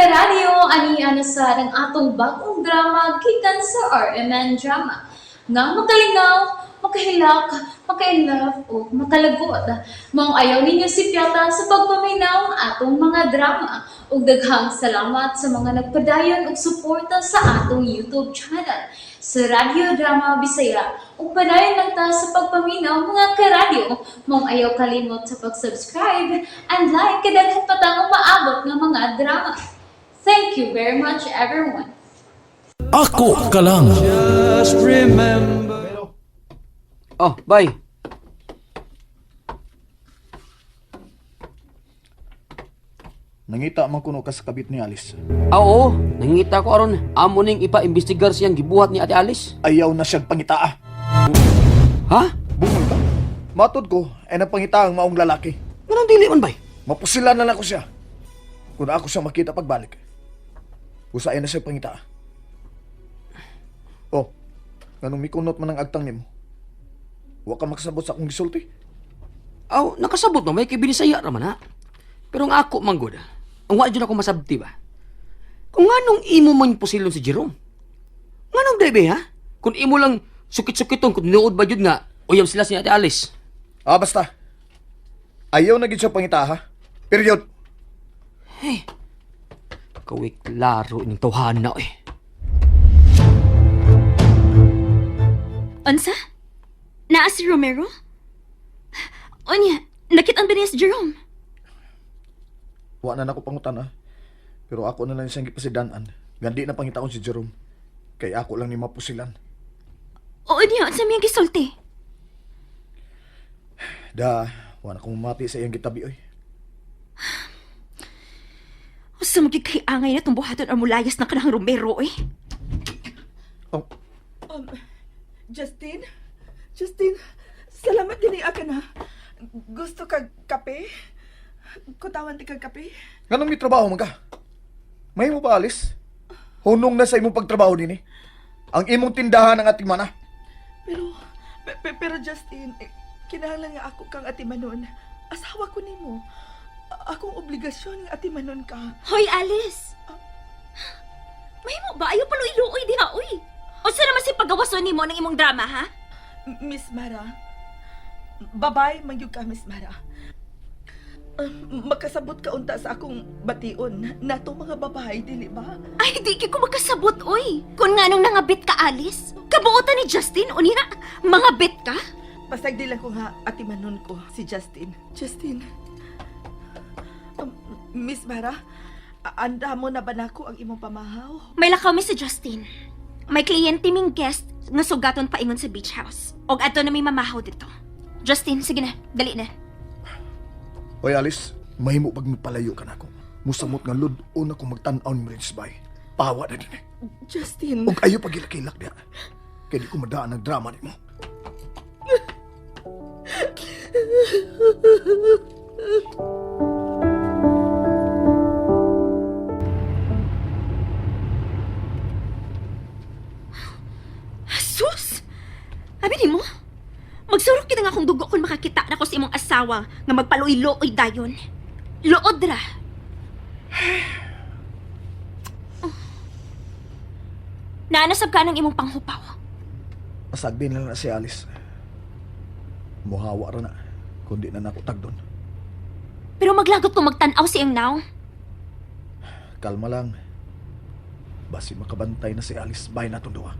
Karadyo, ani na sa ang atong bagong drama gikan sa RMN Drama. Nga makalingaw, makahilak, makainlove o makalagot. Maong ayaw ninyo si Piata sa pagpaminaw ang atong mga drama. Ug daghang salamat sa mga nagpadayon og suporta sa atong YouTube channel sa Radyo Drama Bisaya. Ug padayon lang ta sa pagpaminaw, mga karadyo. Maong ayaw kalimot sa pag-subscribe and like kay daghan pa tang umaabot nga mga drama. Thank you very much, everyone. Ako ka lang. Just remember. Oh, bye. Nangita man kuno ka sa kabit ni Alice. Ah, oo, nangita ko aron amo ning ipa-imbestigar siyang gibuhat ni Ate Alice. Ayaw na siyang pangitaa. Ha? Bungol ka. Matod ko, ay nagpangita ang maong lalaki. Nganong dili man bay? Mapusilan na lang ko siya. Kung ako siya makita pagbalik. Usain na siya pangita. Oh, nganong mikunot man ang agtang nimo? Wa ka makasabot sa akong gisulti. Aw, nakasabot no may kay binisaya ra man ha. Pero ang ako man gud, ang wa jud ako masabti ba. Kung nganong imo man pusilon si Jerome? Nganong debe ha? Kung imo lang sukit-sukiton kung tinuod ba jud nga uyab sila si Ate Alice. Ah, basta. Ayaw na gid siya pangita ha. Period. Hey. Kawik klaro ining tawhana eh. Unsa? Naa si Romero? Unya, nakit-an ba niya si Jerome? Wa na nako pangutan ha. Pero ako na lang siyang gipasidanan. Gandi na pangitaon si Jerome. Kay ako lang ni mapusilan. Oo niya, unsa miyang gisulti? Da, wa na ko mamati sa iyang gitabi oy. Usa mo gyud kay angay na tong buhaton or mulayas ng kanang Romero eh. Oh, Justin? Justin, salamat gani ka na. Gusto kag kape? Kutawan ti kag kape? Nganong may trabaho man ka? May mo ba alis? Hunong na sa imong pagtrabaho dinhi. Ang imong tindahan ang ating mana. Pero, pero Justin, eh, kinahanglan nga ako kang atimanon. Asawa ko nimo. Akong obligasyon nga atimanon ka. Hoy, Alice! Mahimo ba? Ayaw paluiluoy diha, oy! Unsa naman si pagawason nimo ng imong drama, ha? Miss Mara, babay man gyud ka, Miss Mara. Makasabot ka unta sa akong bation natong mga babae, dili ba? Ay, di ko makasabot, oy! Kung nga nung nangabit ka, Alice, kabuotan ni Justin, unya, mangabit ka? Pasag di lang ko nga atimanon ko si Justin. Justin. Miss Mara, anda mo na ba nako ang imong pamahaw? May lakaw mi si Justin. May kliyente ming guest nga sugaton paingon sa beach house. Og adto na may mamahaw dito. Justin, sige na, dali na. Hoy Alice, mahimo pag mapalayo ka nako. Musamot nga lud-on ako magtan-aw ni Prince Bay. Pawa na dinhi. Justin. Ug ayo pagilak-ilak diha. Kay di ko madaan ang drama nimo. Sus! Abi nimo? Magsurok kita nga akong dugo kung makakita na ko sa imong asawa nga magpaluoy-luoy dayon. Luod ra. Naanasab ka ng imong panghupaw. Pasagdi na lang na si Alice. Muhawa ra na. Kundi na nako tagdon. Pero maglagot ko magtan-aw sa iyong naw. Kalma lang. Basi makabantay na si Alice. Bay na itong duha.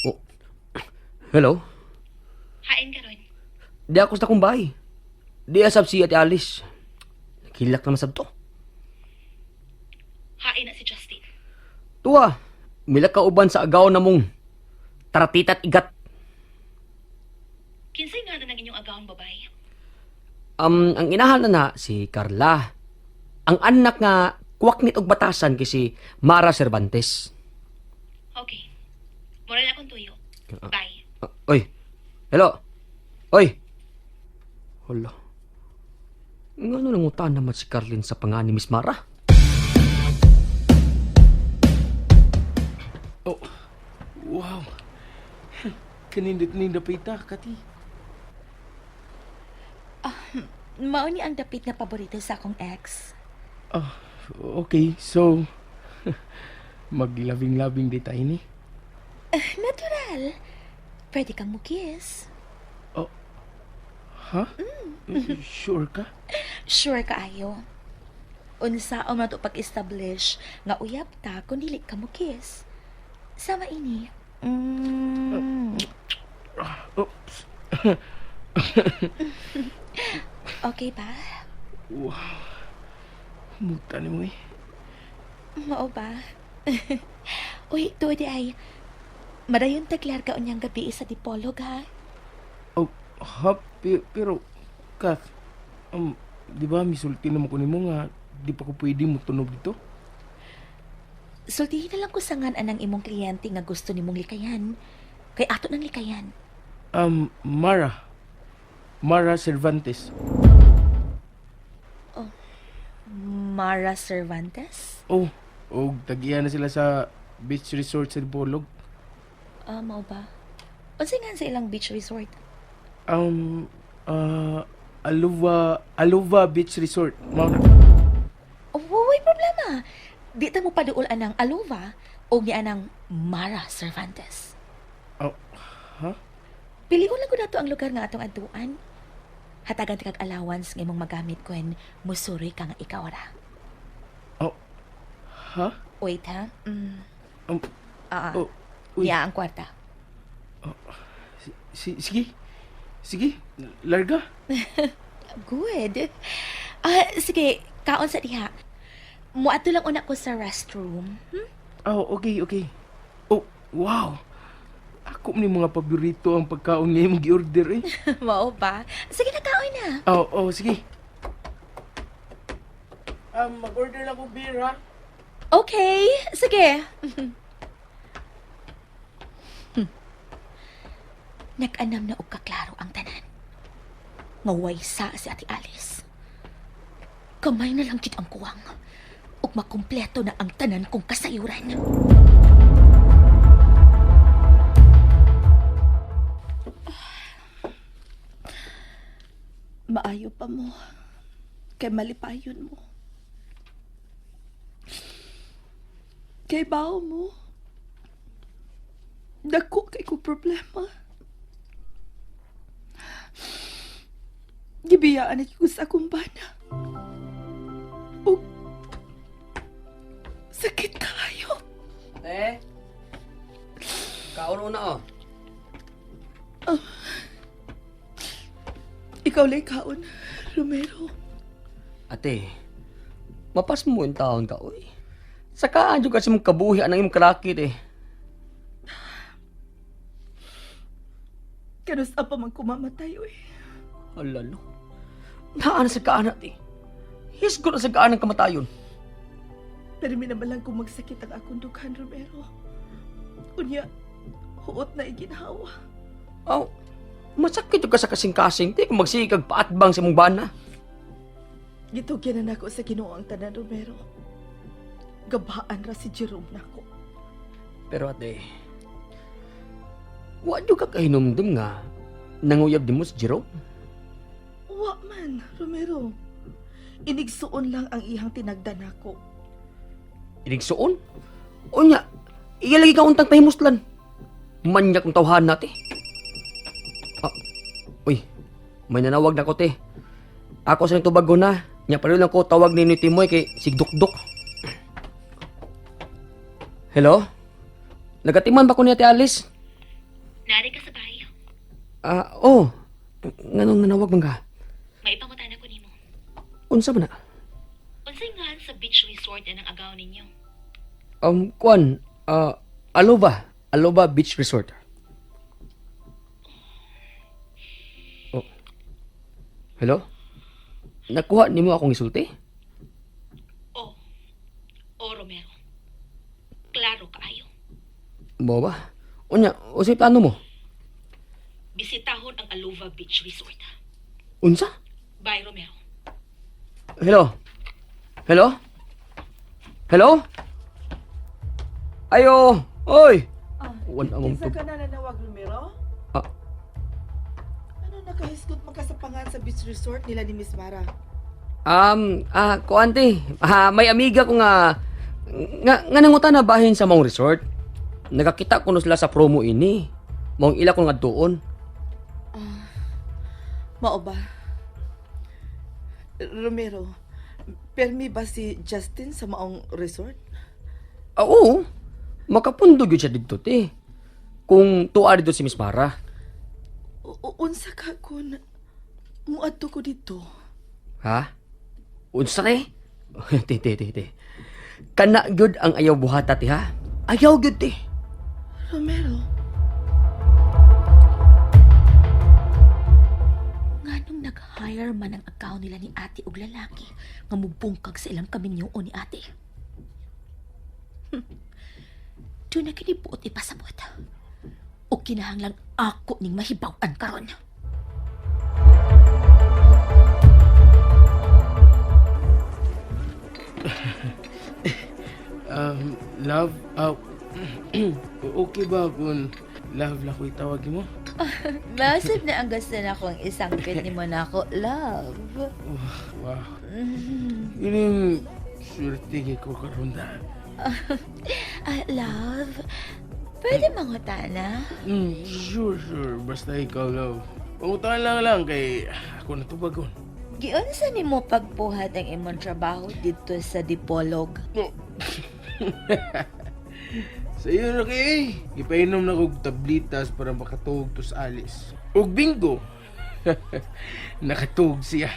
Oh. Hello? Hain karon. Di ako sa akong bahay. Di asab si Ate Alice. Nakilak naman sab to. Hain na si Justin. Tuwa, mila ka uban sa agaw na mong taratitat igat. Kinsay nga na ng inyong agawang babay? Ang inahan na na si Carla. Ang anak nga kuwaknit og batasan kay si Mara Cervantes. Okay. Mura na akong tuyo. Bye. Ah, oy. Hello. Oy. Hala. Ngano nangutan naman si Carlin sa pangani Miss Mara? Oh, Wow. Kanindot ni dapita, Kati. Mao ni ang dapit nga paborito sa akong ex. Oh, okay. So, maglabing-labing di tayo ni. Natural. Pwede kang mukis. Oh, ha? Sure ka? Sure kaayo. Unsa man to pag-establish nga uyab ta kung dili ka mukis. Sama ini. Oops. Okay ba? Wow. Muta ni mo eh. Mao ba? Uy, tuod di ay. Madayon taglar ka unyang gabi sa Dipolog ha. Oh, ha? Pero, Kath, di ba misulti naman ko nimo nga di pa ko pwede mo tunog dito? Sultihin na lang ko sa ngan anang imong kliyente nga gusto nimong likayan. Kay ato nang likayan. Mara. Mara Cervantes. Mara Cervantes? Oh, og tagiya na sila sa beach resort sa Dipolog. Ah, mao ba? Unsa nga sa ilang beach resort? Um, Aluva, Aluva Beach Resort. Mao na. Oh, way problema. Di ta mo paduol anang Alova o ni anang Mara Cervantes. Oh, ha? Piliun lang ko nato ang lugar nga atong adtuan. Hatagan ti kag allowance nga imong magamit kun musuroy ka nga ikaw ra. Oh, ha? Wait ha. Oh, uy. Niya ang kwarta. Sige. Sige, larga. Good. Ah, sige, kaon sa diha. Muadto lang una ko sa restroom. Oh, okay, okay. Oh, wow. Ako ni mga paborito ang pagkaon nga imong gi-order eh. Mao ba? Sige na, kaon na. Oh, oh, sige. Mag-order lang kong beer ha. Okay, sige. Nag-anam na og kaklaro ang tanan. Nga waysa si Ate Alice. Kamay na lang gid ang kuwang. Ug makumpleto na ang tanan kong kasayuran. Maayo pa mo. Kay malipayon mo. Kay bao mo. Dako kay ko problema. Gibiyaan na ko sa akong bana. O sakit kayo. Eh? Kaon una oh. Ikaw lay kaon, Romero. Ate, mapas mo yung taon ka, oy. Saka anjo kasi mong kabuhi anang imong karakit eh. Kanus pa man kumamatay, uy. Ala no. Naan sa kaanat eh. Hisgot na sa kaanang kamatayon. Pero minaman lang kung magsakit ang akong dughan, Romero. Unya, huot na iginhawa. Aw, masakit yung ka sa kasing-kasing. Di ko magsigag paatbang sa mong bana. Gitugyan na nako sa Ginoo ang tanan, Romero. Gabaan ra si Jerome nako. Pero ate, wa ka kahinumdum nga nanguyab din mo si Jerome. Wa man, Romero. Inigsuon lang ang ihang tinagda nako. Inigsuon? Unya, iya lagi ka untang pahimuslan. Manyak ang tawhan nate. Ah, uy, may nanawag na ko te. Ako sa tubag ko na. Nya palo lang ko tawag ni Timoy kay sigdukduk. Hello? Nagatiman ba ko ni Ate Alice? Nari ka sa bahay. Ah, oh. Nganong nanawag man ka? May pangutana ko nimo. Unsa man na? Unsay ngalan sa beach resort anang agaw ninyo? Kuan, Alova. Alova Beach Resort. Oh. Hello? Nakuha nimo akong isulti? Oh. Oh, Romero. Klaro kaayo. Mo ba? Unya, usay plano mo? Bisitahon ang Alova Beach Resort. Unsa? Bye, Romero. Hello? Hello? Hello? Ayo, oy. Uwan among Kinsa tub. ka na nanawag, Romero? Ah. Ano nakahisgot man ka sa pangan sa beach resort nila ni Miss Mara? Kuan te. Ah, may amiga ko nga nangutan na bahin sa maong resort. Nagakita ko no sila sa promo ini. Maong ila ko nga doon. Mao ba? Romero, permi ba si Justin sa maong resort? Ah, oo. Makapundo gyud siya didto te. Kung tuwa dito si Miss Mara. Unsa ka kun muadto ko dito? Ha? Unsa te? Te, te, te, te. Kana gyud ang ayaw buhata te ha? Ayaw gyud te. Romero, Nganong nag-hire man ang account nila ni ate og lalaki nga mubungkag sa ilang kaminyoon ni ate. Doon na kinibuot ipasabot. O kinahanglang ako ning mahibaw-an karon. Love, okay ba kung love lang ko itawag mo? Masip na ang gusto na kong isang ni mo na ako, love. Wow. Yun yung swerte kay ko karon na. Ah, love, pwede mangutana? Sure, sure. Basta ikaw, love. Pangutan lang lang kay ako natubagon. Giunsa nimo pagbuhat ang imong trabaho dito sa Dipolog? No. Sa iyo na kay. Ipainom na kog tablitas para makatuog to sa Alice. Ug bingo. Nakatuog siya.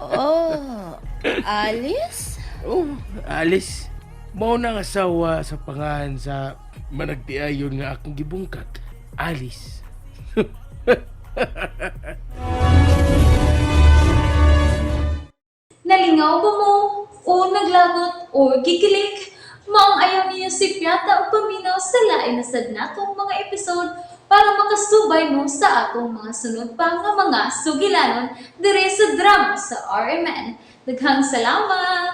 Oh, Alice? Oh, Alice. Mao na ang asawa sa pangahan sa managtiayon nga akong gibungkat. Alice. Nalingaw ba mo? O naglagot o gikilig? Maong ayaw niyo si Piata o paminaw sa lain na sad natong mga episode para makasubay mo sa atong mga sunod pa nga mga sugilanon dire sa drama sa RMN. Daghang salamat!